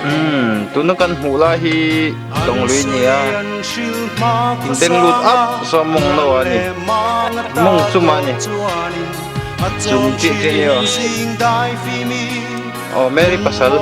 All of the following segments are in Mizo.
Umm tuna kan hmuh lai hi Tlawng lui a ni a in beng lut ap saw mawng no a ni mawng chumah a ni chung chiah chiah hi aw aw Mary pasal. Hei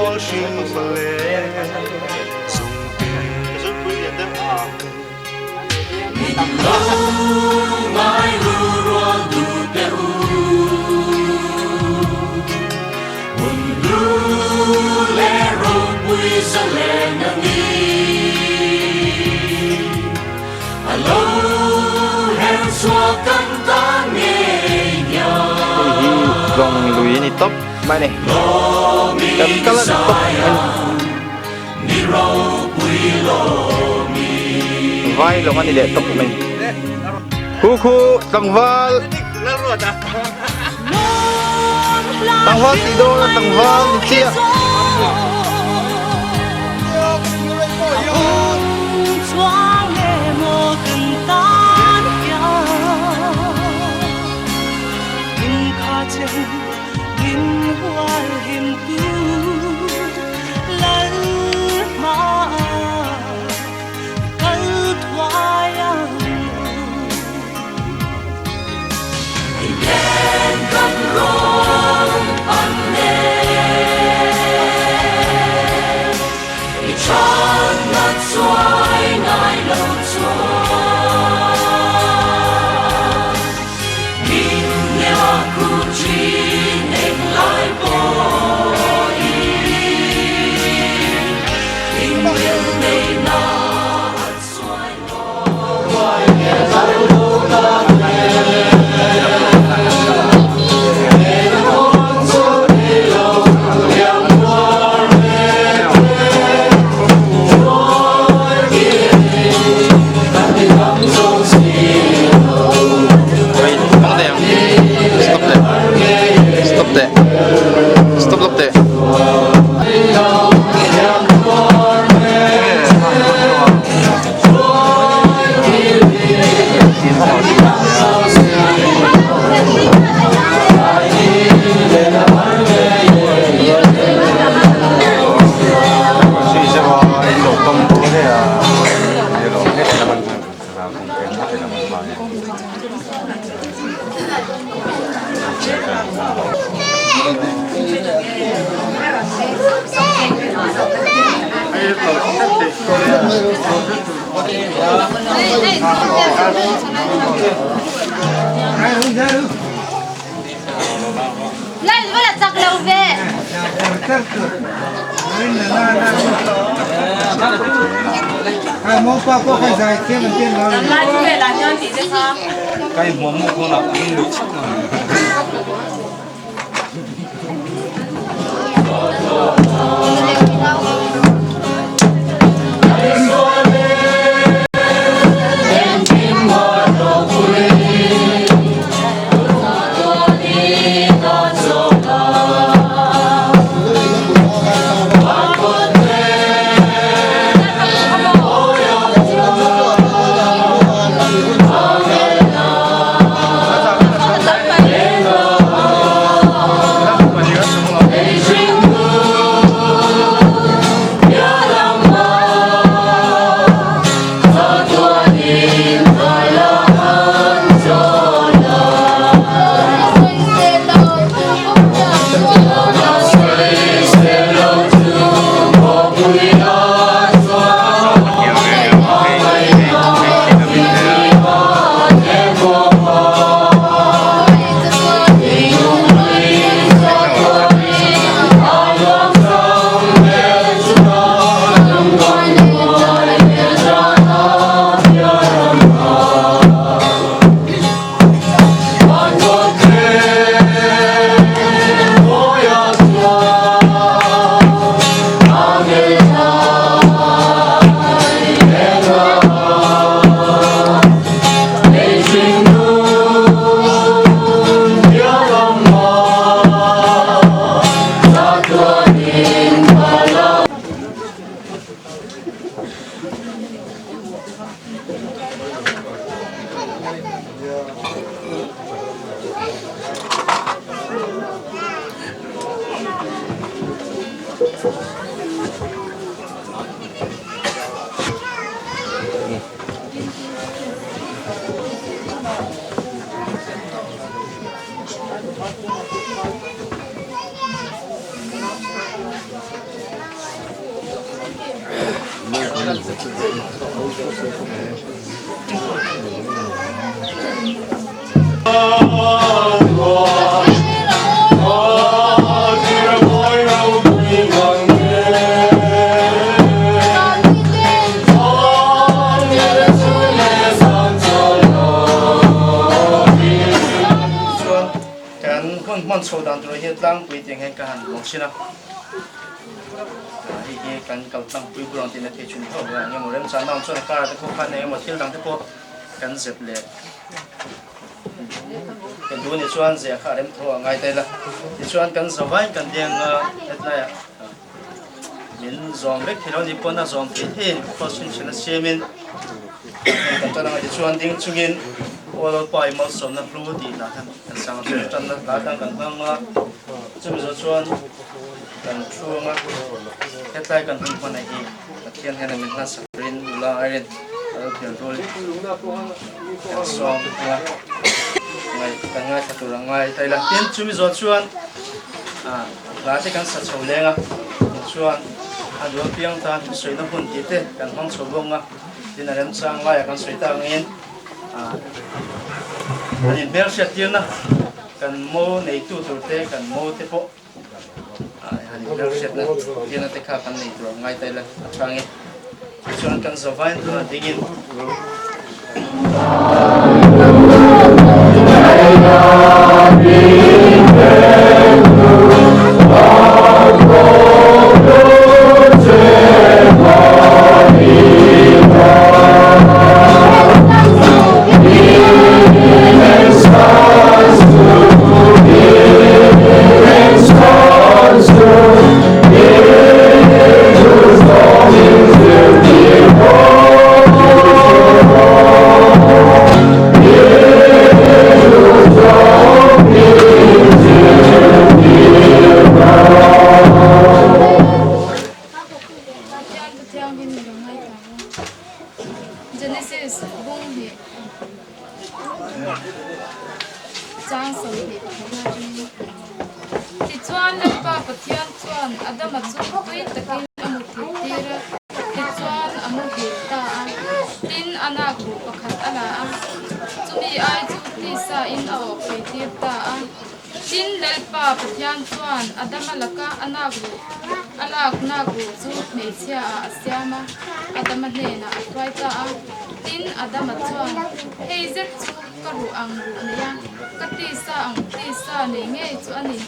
hi Tlawng lui a ni tawp mai a ni kan kal a ni tawp mai a ni vai lawng a ni leh tawp mai khu khu tlangval tlangval tih dawn a tlangval ni chiah. Stop teh stop lawk teh. Hun hman chho dan tur hi tlangpui tiang hian ka han buang thin a, hei hi kan kal tlangpui bur ang tihna thei thin tho ber ang emaw remchang na awm chuan a karah te pawh khan eng emaw thil dang te pawh kan zep leh kan duh anih chuan zeh kha a rem tho a ngai ta ila tichuan kan zavai kan deng a hetlaiah min zawm vek thei lo anih pawn a zawm thei thei cross chhin a siamin kan tan anga tichuan ding chungin Aw Lalpa i malsawmna hlu tih hla khan kan sang a chumi tanna hla tan kan hmang a chumi zawh chuan kan thu anga hetlai kan hun hman hi Pathian hian min hlansak turin nula aiin a lo pian rual kan sawm anga ngai kan ngaithla tur a ngai ta ila tin chumi zawh chuan hla te kan sa chho leng a tichuan a duh apiang tan thusawina hun tih te kan hmang chho bawk a tin a remchang laiah kan sawi tak angin an inhmelhriat tirna kan mo neitu tur te kan mo te pawh han inhmelhriatna tirna te kha kan nei tur ang ngai ta ila a changin tichuan kan zavain tunah dingin Pathian thu thianghlim i lo ngaithla ang. Genesis bung hnih chang 21 atangin. Tichuan Lalpa Pathian chuan Adama chu tui takin a muthilh tir a, tichuan a muhil ta a. Tin, a nak ruh pakhat a la a, chumi ai chu tisa in a awh phei tir ta a. Tin, Lalpa Pathian chuan Adama laka a nak ruh a lak nak ruh chu hmeichhia ah a siam a, Adama hnenah a hruai ta a. Tin, Adama chuan, Hei zet chu ka ruh ang ruh nei a, ka tisa ang tisa nei ngei chu a ni.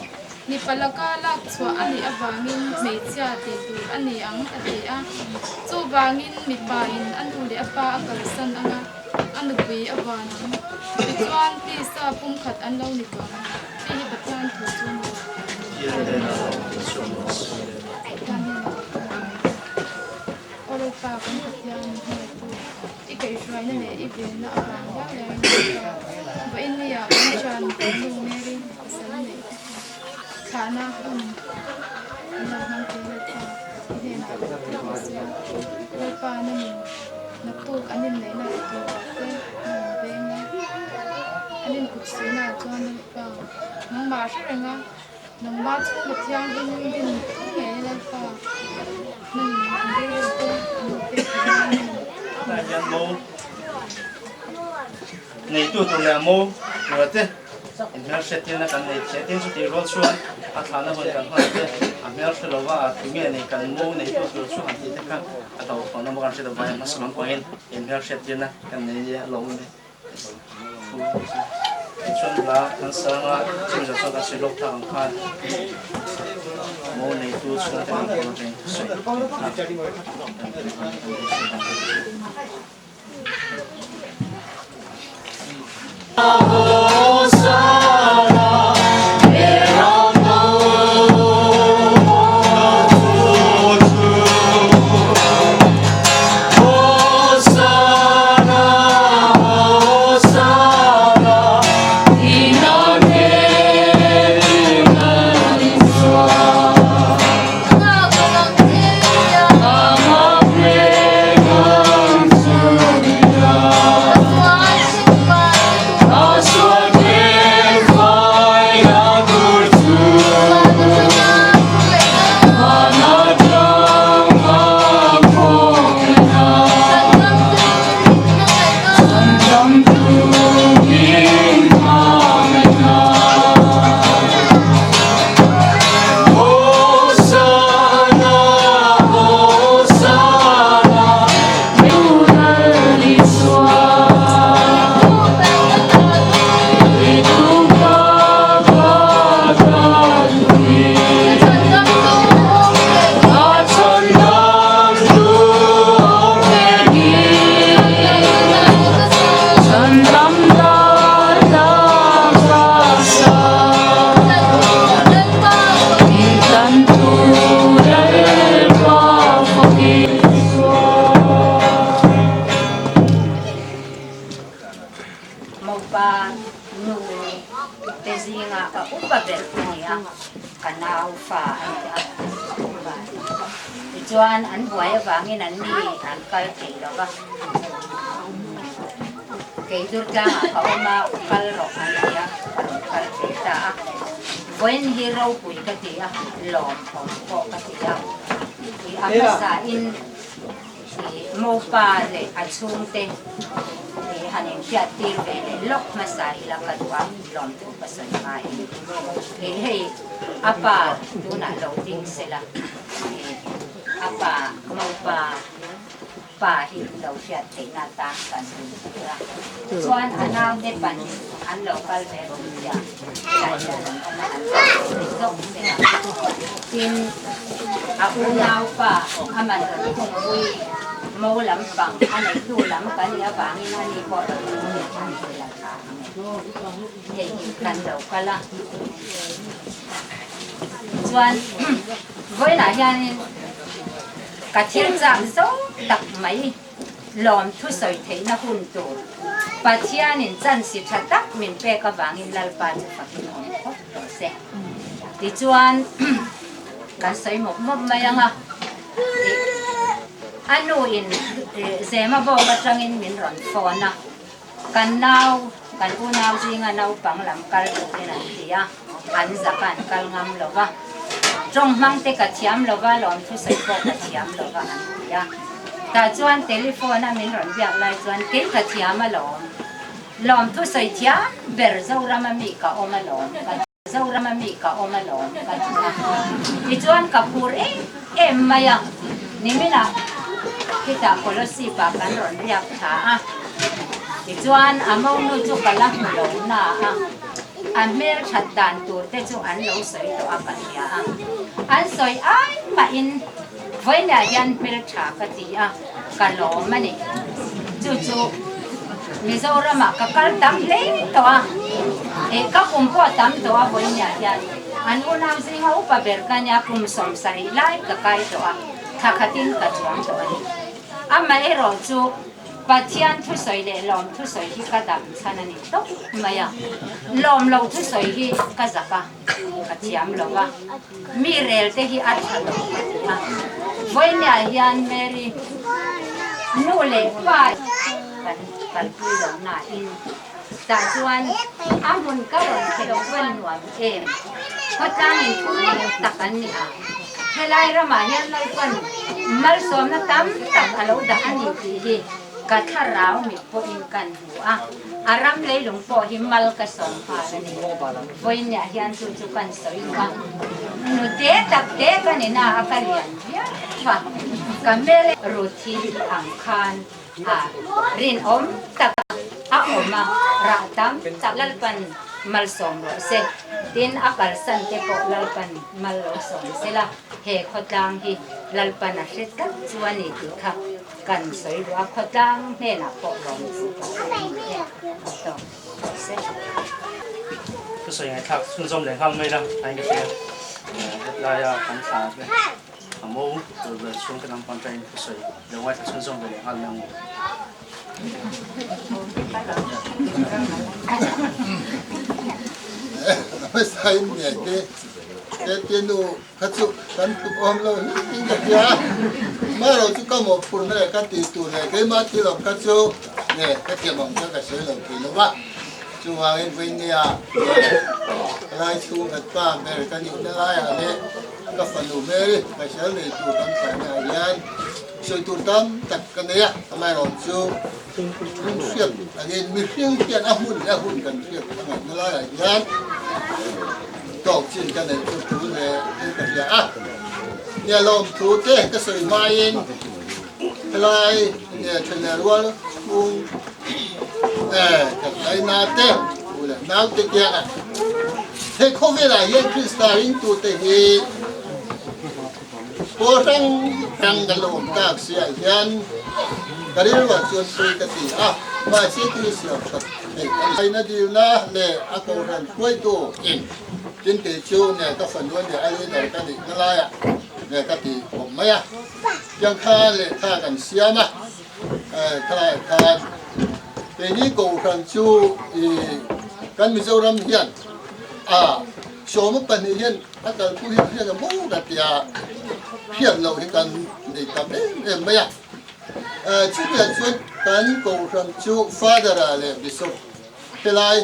Mipa laka lak chhuah a nih avangin hmeichhia tih tur a ni ang, a ti a. Chuvangin mipa in a nu leh a pa a kalsan ang a, a nupui a van ang. Tichuan tisa pumkhat an lo ni tawh ang. Hei hi Pathian thu chu a ni. Pathian hian a Aw Lalpa kan Pathian hmangaihtu. I kaihhruaina leh i venna avang viau laiin Lalpa, vawiin nia kan thian nu Mary pasal neih thlahna hun an lo hmang thei Lalpa i hnenah a lo thil ta sia. Lalpa nangin naktuk an inneihna turah te nang veng la, an inkut suihnaah chuan Lalpa nangmah hre reng a, Nangmah chhungkaw thianghlim din tum ngei Lalpa nangin an rilru te an lo pek theih nan a ni. Tah hian mo neitu tur leh a mo tura te inhmelhriat tirna kan nei thiah tin chutih rual chuan a thlahna hun kan hman te a hmelhre lova a tu nge nei kan mo neitu tur chu han tih te kha a hlauhthawn awm a kan hriat avangin hmasa lampangin inhmelhriat tirna kan nei nia a lawm a ni. Tichuan hla kan sang a, chumi zawh chuan kan sawi lawk tak ang khan mo neitu chhungte lam pawh atangin thusawi kan Nu te zinga ka upa ber a ni a, ka nau fa a ni a. Tichuan an buai avangin an ni an kal thei lo va. Kei dur tlangah ka awm a, kal rawh an ti a, ka rawn kal ve ta a. Vawiin hi ropui ka ti a, lawmawm pawh ka ti a. I a hmasain i mopa leh a chhungte i han inhriattir ve leh lawk hmasa ila ka duh a, lawmthu ka sawi hmain. I hei a pa tunah lo ding sela, i a pa mopa. Pa hi in lo hriat theihna atan kan hun tur a, chuan a naute pahnih an lo kal ve rum tia helai hian an awm a, an kal ve ve zawk se a. Tin, a unaupa a man rawn khungpui mo lampang a neihtu lam kan nih avangin ani pawh rawn thu ve an ti la tha ang e. Hei hi kan lo kal a. Chuan vawiinah hianin Ka thil chak zo tak mai lawm thusawi theihna hun tur Pathianin chansi tha tak min pek avangin Lalpa chu fakin awm khawp tawh se. Tichuan kan sawi mawp mawp mai ang a, a nu in Zema bawk atangin min rawn phone a, kan nau, kan unau zinga naupang lam kal turin an ti a. An zak a, an kal ngam lo va. Tawng hmang te ka thiam lo va, lawm thusawi pawh ka thiam lo va an ti a. Tah chuan telephone a min rawn biak lai chuan kei ka thiam alawm. Lawm thusawi thiam ber Zorama mi ka awm alawm ka ti Zorama mi ka awm alawm ka ti a. Tichuan ka phur em em mai a, niminah khitah Kolosip ah kan rawn riak tha a. Tichuan a monu chu ka la hmu lo na a. A hmel that dan tur te chu an lo sawi tawh a ka hria a, an sawi ai mahin vawiinah hian hmel tha ka ti a, ka lawm a ni. Chu chu Mizoramah ka kal tam hle tawh a, eh ka kum pawh a tam tawh a vawiinah hian an unau zinga upa ber ka nia kum 70 lai ka kai tawh a, thla khatin ka chuang tawh a ni. Amaherawh chu Pathian thusawi leh lawm thusawi hi ka dam chhan a ni tawp mai a, lawm lo thusawi hi ka zak a, ka thiam lo va, mi rel te hi a tha lo ka ti a. Vawinia hian Mary nu leh pa kan kalpui lo nain tah chuan a hmun ka rawn khelh chuan nuam em, khawtlang inthum tak an ni a. Helai ramah hian Lalpan malsawmna tam tak a lo dah a ni tih hi ka thlarau mit pawhin kan hmu a, a ram leilung pawh hi mal ka sawm nghal a ni. Vawiinniah hian chu chu kan sawi duh a, nute tak te ka ni na a ka lian viau va, ka hmel Ruthi ang khan a rinawm tak a awm a, rah tam tak Lalpan malsawm rawh se. Tin, a kalsan te pawh Lalpan mal lo sawm se la, he khawtlang hi Lalpan a hre tlat chu a ni tih kha kan sawi duh a, khawtlang hnenah pawh lawm chu ka sawi a ni e, a tawk rawh se. Thusawi ngaihthlak chhunzawm leh nghal mai la, tain ka hria. Hetlai a kan thla te. A mo tur ber chhung te lampang ṭain thusawi lo ngaithla chhunzawm ve leh nghal mai ang u. Hmasain nge te te te nu kha chu kan tluk awm lo hle in ka hria amaherawh chu ka mawhphurhna leh ka tih tur leh keimah thil awm kha chu nge ka thiam ang chuan ka sawi lo thei lo va chuvangin vawinia nge lai chhung khat pa ber ka nihna laiah leh Ka fanu Mary hmeichhia nei tur kan thlahna ah hian sawi tur tam tak ka nei a, amaherawh chu kan hriat angin mihring hian a hmun leh a hun kan hriat a ngaihna laiah hian tawk chin ka neih chu thu leh in ka hria a. Nia lawmthu te ka sawi hmain helai nia then leh rual chhung ka hlaina te u leh naute kianga He khawvelah hian Krista ringtute hi pawl hrang hrang kan lo awm tak siah hian ka rilruah chuan sawi ka ti a, mahse thil siam that theih a ni. Aina dilna leh a kohhran hruaitu in tin kei chu nge ka fanu ania a leader ka nihna laiah nge ka ti awm mai a, tiang khan lehkha kan siam a, khalaiah khan keini kohhran chu i. Kan Mizoram hian a 12 hian a kalpui hi hriat a maw ka tia hriat loh hi kan nei tam em em mai a. Chutiang chuan kan kohhran chu Father-a leh Bishop helai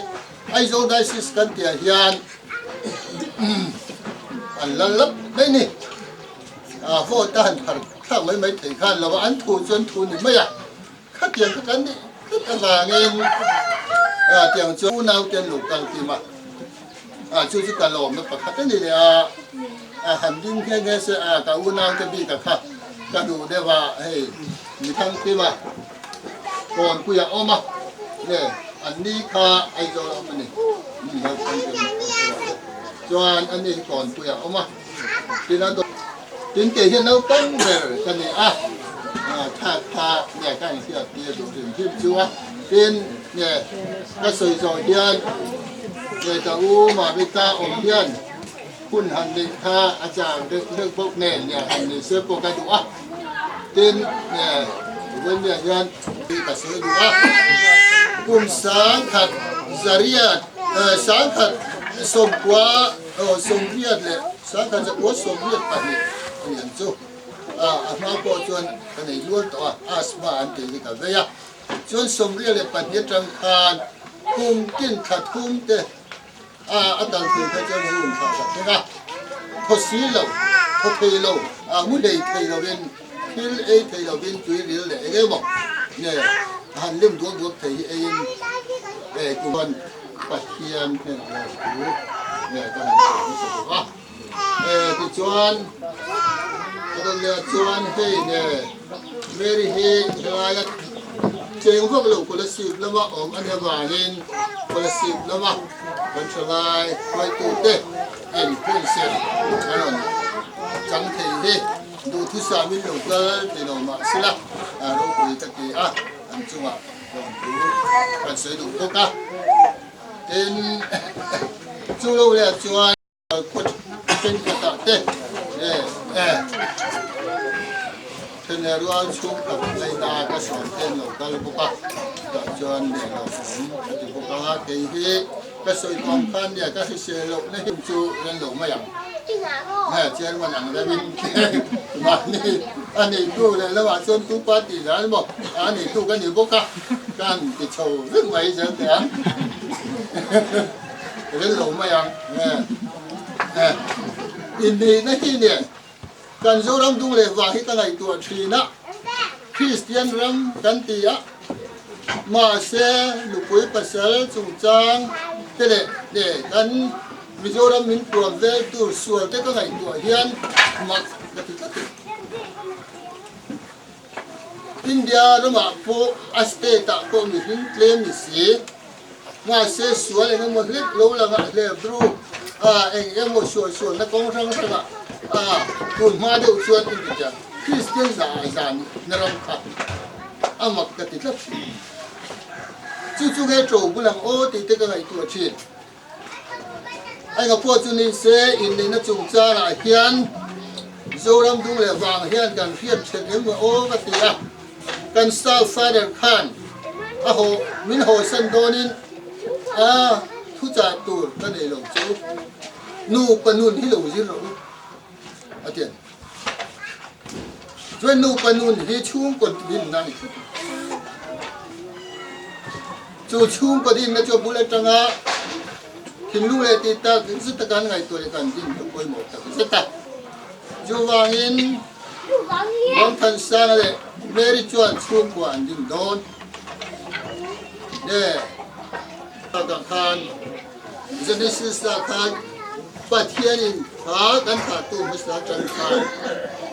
Aizawl Diocese kan tihah hian an lal lap mai ni. Vote a han phar thlak mai mai thei khan lo a, an thu chu an thu ni mai a. Khatiang kha kan nih tlat avangin tiang chuan unaute an lo kal kim a, chu chu ka lawmna pakhat a ni leh a, a han ding nghe nghe se a ka unaute bik a kha ka duh deuh a, hei mi thang kim a, Kawnpuia awm a, nge an ni kha Aizawl a awm a ni, chuan an ni hi Kawnpuia awm a. Tin a tin kei hian naupang ber ka ni a, thla kha nge ka inhriat tir duh hrim hrim chu a, tin nge ka sawi zawh hian nge ka u Mamita awm hian hun han neih kha a chang deuh deuh bawk nen nge han nei se pawh ka duh a, tin nge vawinia hian ka sawi duh a, kum 1000 zariat 1090. Aw 88 a ni ang chu. A hma pawh chuan ka nei lual tawh a, asthma an tih hi ka vei a. Chuan 92 atang khan kum tin thla thum te a a dal thei kha chuan room thla ka thleng a. Thaw si lo, thaw thei lo, a mu hlei thei lovin, thil ei thei lovin tui ril leh eng emaw nge a han lim duak duak thei hi eiin kum Pathian hnenah lawm thu nge ka han sawi hmasa bawk a. E, tichuan, ka rawn leh chuan hei nge Mary hi helaia cheng vak lo Kolasib lama awm a nih avangin Kolasib lama kan thalai hruaitute in hun ser a rawn chang thei hi duhthusam in lo kal thei lo mah sela ropui ka ti a, an chungah Lawm thu kan sawi duh bawk a, tin chu lo leh chuan khaw thenkhatah te then leh rual chhungkhat ngaina ka sawn te an lo kal bawk a, chutah chuan leh lo awm a ti bawk a, kei hi ka sawi tawng khan nia ka hrisel lohna hi chu ren lo mai ang. Nge chairman ang reuhin mahni a neitu leh lamah chuan tu party dan emaw a neitu ka ni bawk a, ka han ti chho vek mai zel teh ang. Rel lo mai ang. Nge inneihna hi nia kan Zoram dung leh vang hi ka ngaihtuah thin a, Kristian ram kan ti a, mahse nupui pasal chungchang te leh kan Mizoram min tuam vel tur sual te ka ngaihtuah hian mak ka ti tlat e. India ramah pawh a state ah pawh mihring tlem ni si, mahse sual eng emaw hlek lo langah hlep ru a, eng emaw sual sualna kawng hrang hrangah a tun hma deuh chuan India Kristian za zan na ram kha a mak ka ti tlat thin. Chu chu nge ṭo bul ang aw tih te ka ngaihtuah thin. Engah pawh chu ni se, inneihna chungchangah hian Zoram dung leh vang hian kan hriat then em aw ka ti a, kan staff father khan a haw min hawisan dawnin a thuchah tur ka nei lo chu nupa nun hi lo zir rawh u a ti a ni. Chuan nupa nun hi chhungkaw dinna a ni tlat a. Chu chhungkaw dinna chu a bul atanga thinlung leh tih tak zet taka an ngaihtuah leh kan din chu pawimawh tak zet a. Chuvangin Lawngthansanga leh Mary chuan chhungkua an din dawn. Le takah khan Genesis-ah khan Pathianin kha kan thahtu hmasa atang khan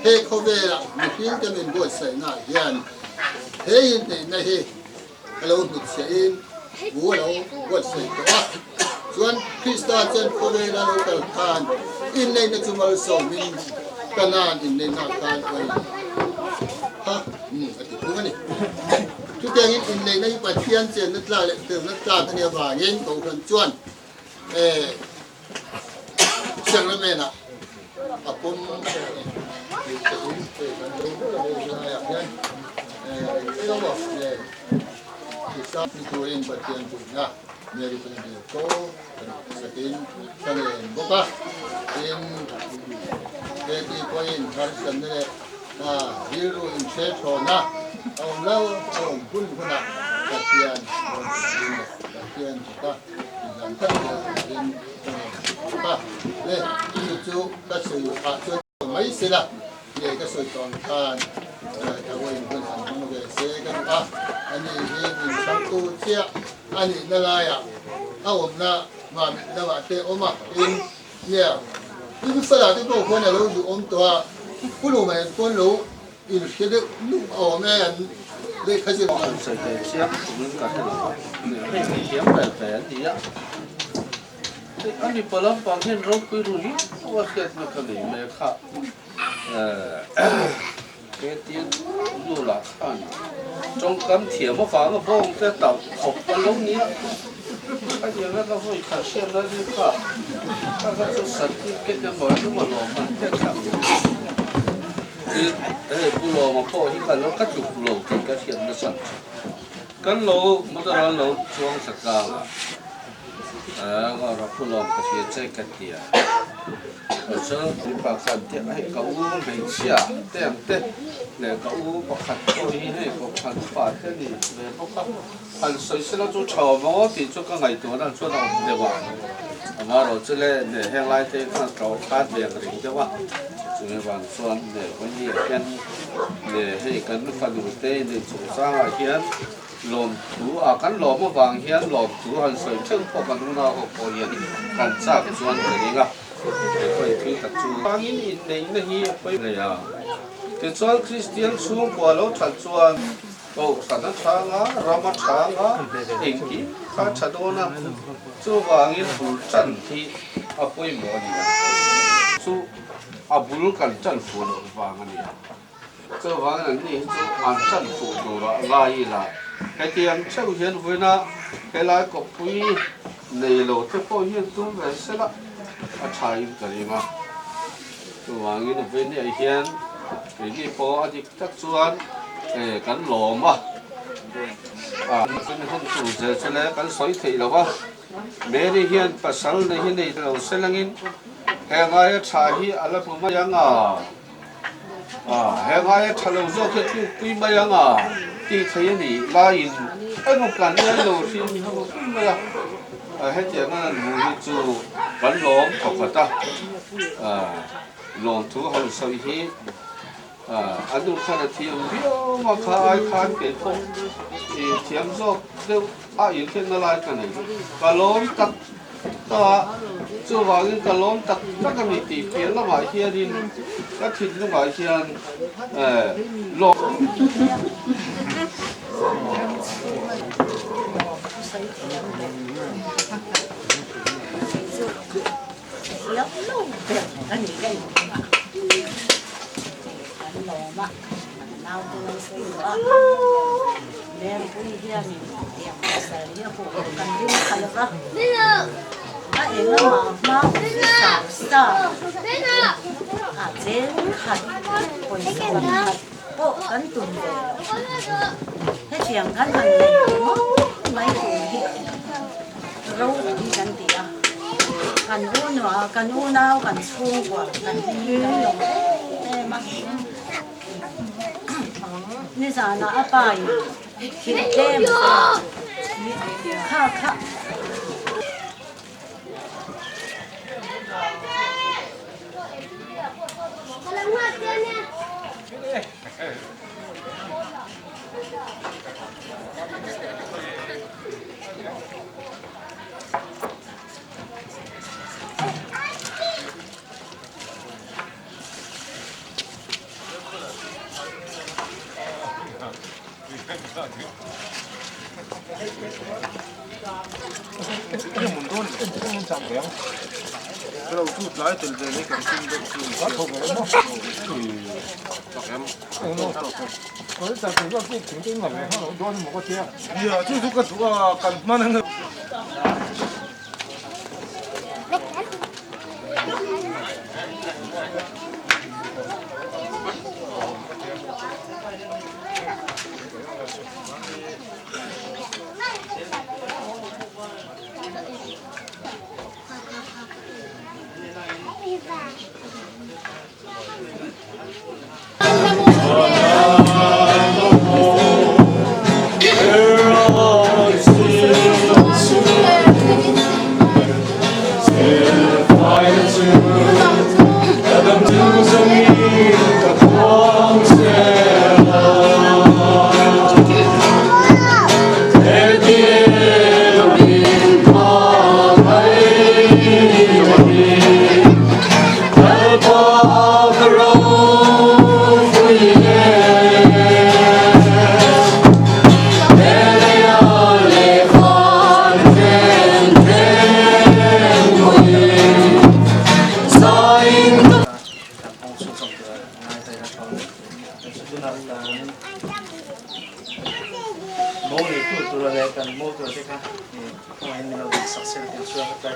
he khawvelah mihringte min buatsaihnaah hian he inneihna hi a lo hnutchhiahin bu a lo buatsaih tawh a. Chuan Krista chuan khawvela lo kal khan inneihna chu malsawmin Kanaan inneihnaah khan uai kha a ti thung a ni. Chutiangin inneihna hi Pathian chenna tlak leh felna tlak a nih avangin Kohhran chuan sacrament-ah a pawm tih te in hei kan lo ber a hei laiah hian engemaw tisa ni turin Pathian puihna. Mary pawn a dil fo ka duhsakin ka ngen bawk a, tin Katie pawhin harsatna leh rilru inhre thawn a awm lo a awm hun hunah Pathian rawn turin leh Pathian chawka inhlan tlat zel turin ka ngen bawk a, le chu chu ka sawi ah chuan mai sela nge ka sawi tawh ang khan ka vawiin hun han hmang ve se ka duh a, ani hi min chhangtu chiah a nihna laiah a awmna mamit lamah te awm a tin nia Pu Fela te pawh khuan a lo duh awm tawh a, Pu Luma en pawn lo inhre deuh nup a awm e an lehkha zir. An sawi thei chiang tumin ka hre lo a, hei mi thiam ve ve an ni a, hei a mipa lampang hian ropui ru viau a hriatna ka nei mek a, Ketian nu lah khan tawngkam thiam avanga bawng te tauh khawp a lo nia. A nia ka vawi khat hriat na ni kha kha kha chu certificate emaw emaw lawm an hriat thlak lo. Tin, hei Pu Lawma pawh hi ka lo ka tluk lo tih ka hriat nasa chu. Kan lo motor an lo chuang thla tlang a, Pu Lawm ka hria che ka tia. Chuan mipa khan te hei ka u hmeichhia te ang te leh ka u pakhat pawh hi hei kawhhran upa te ni ve bawk a, han sawi sela chu tha awm ang aw tih chu ka ngaihtuah dan chuan a awm deuh a, amaherawh chu le ne heng lai te khan ka khat ve ang reng deuh a, chumi vang chuan ne Vawini-ah hian ne hei kan fanu te inneih chungchangah hian Lawmthu a kan lawm avang hian lawmthu han sawi theuh pawh kan unau ho pawh hian kan chak chuan ka ring a, he pawhin thil tak chu vangin inneihna hi a pawi hle a. Tichuan Kristian chhungkua lo that chuan Kohhran a chhang a, ram a chhang a, engkim kha a tha dawn a, chuvangin bul tan hi a pawimawh a ni a, chu a bul kan tan fuh loh vang a ni a. Chuvangin an ni hi chu an tan fuh turah ngai ila, hetiang theuh hian vawiina helai kawppui nei lo te pawh hian tum ve sela a thain ka ring a. Chuvangin vawiiniah hian keini pawh a dik tak chuan kan lawm a, hun tur zel chu le kan sawi theih lo va, Mary hian pasal nei hi nei lo selangin he ngaia tha hi a la hmu mai ang a. He ngaia tha lo zawk hi tlukpui mai ang a tih thei a nih laiin emaw kan ngai lo hrim hi ho pui mai a, hetiang a nan hmuh hi chu kan lawm thawkhat a, lawmthu han sawi hi a nu khan a thiam viau a, kha ai khan kei pawh thiam zawk deuh a inhriatna lai ka nei, ka lawm tak. Ta, chuvangin ka lawm tak tak a ni tih piah lamah hianin ka thinlungah hian lawm. A eng lamah hma chau sa a cheng khat pawisa pakhat pawh kan tum ve lo. Hetiang kan han nei ringawt mai tur hi ropui kan ti a, kan unua kan unau kan chhungkua kan hlim kan lawm em em a. Nizanah a pa in thil tlem a sawi a, kha kha.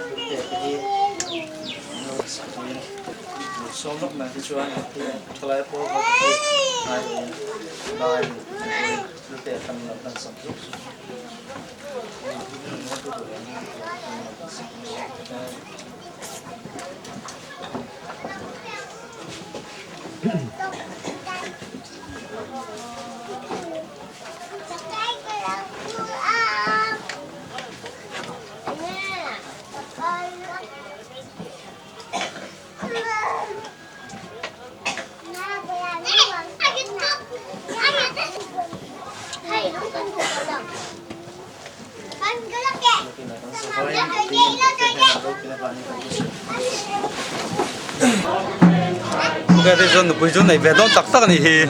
thil pek te hi an lo sak turin min sawm lawk mai tichuan thalai pawl ho te hi ngai loin lai turin thil pek kan lo hlan sak zuk zuk Ok, thế cho nupui chu nei ve dawn tak tak a nih hi.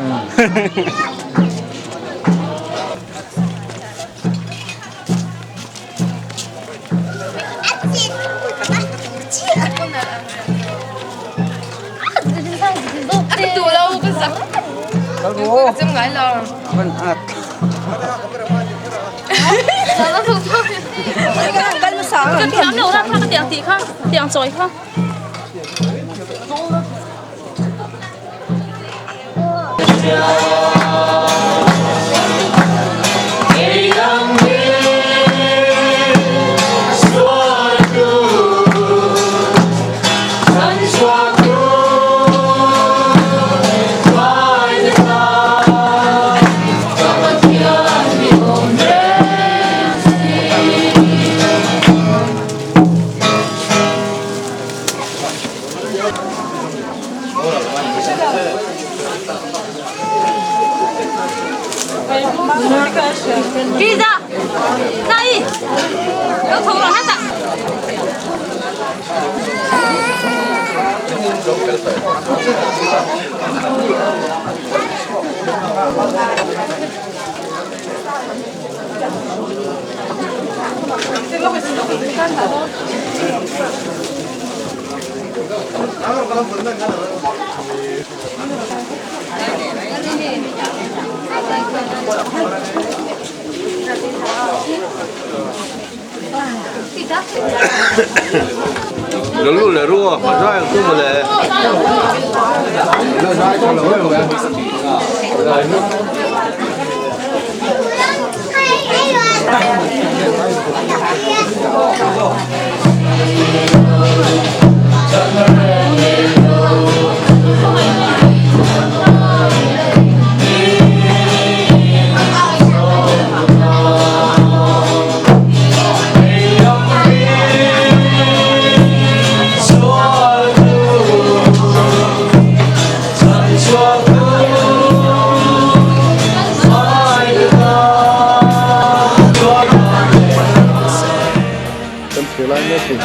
Kan thlir lai mek te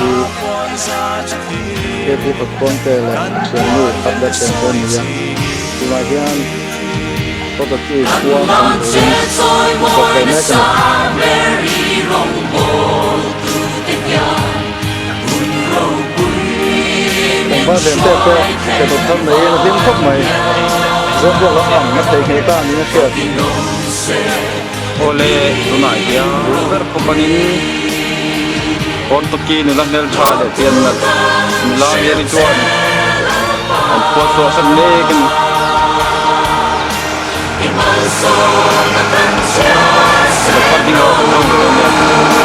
hi KP Pakhuangte leh a thiannu Kapda thian te an ni a, tunah hian Kawtaki khua kan turin a thawk ve mek a ni. Tlangval ven te pawh hriatawp thar neiin a hlim khawp mai, Zawngbuak lam ang a theihnghilh ta niin a hriat. Awle tunah hian bul ber khawp anin Portuki nula hmeltha leh pian nalh nula Mary chuan an khual chhuah san mek a ni. Leopard ding erawh kan lo hmu a nia.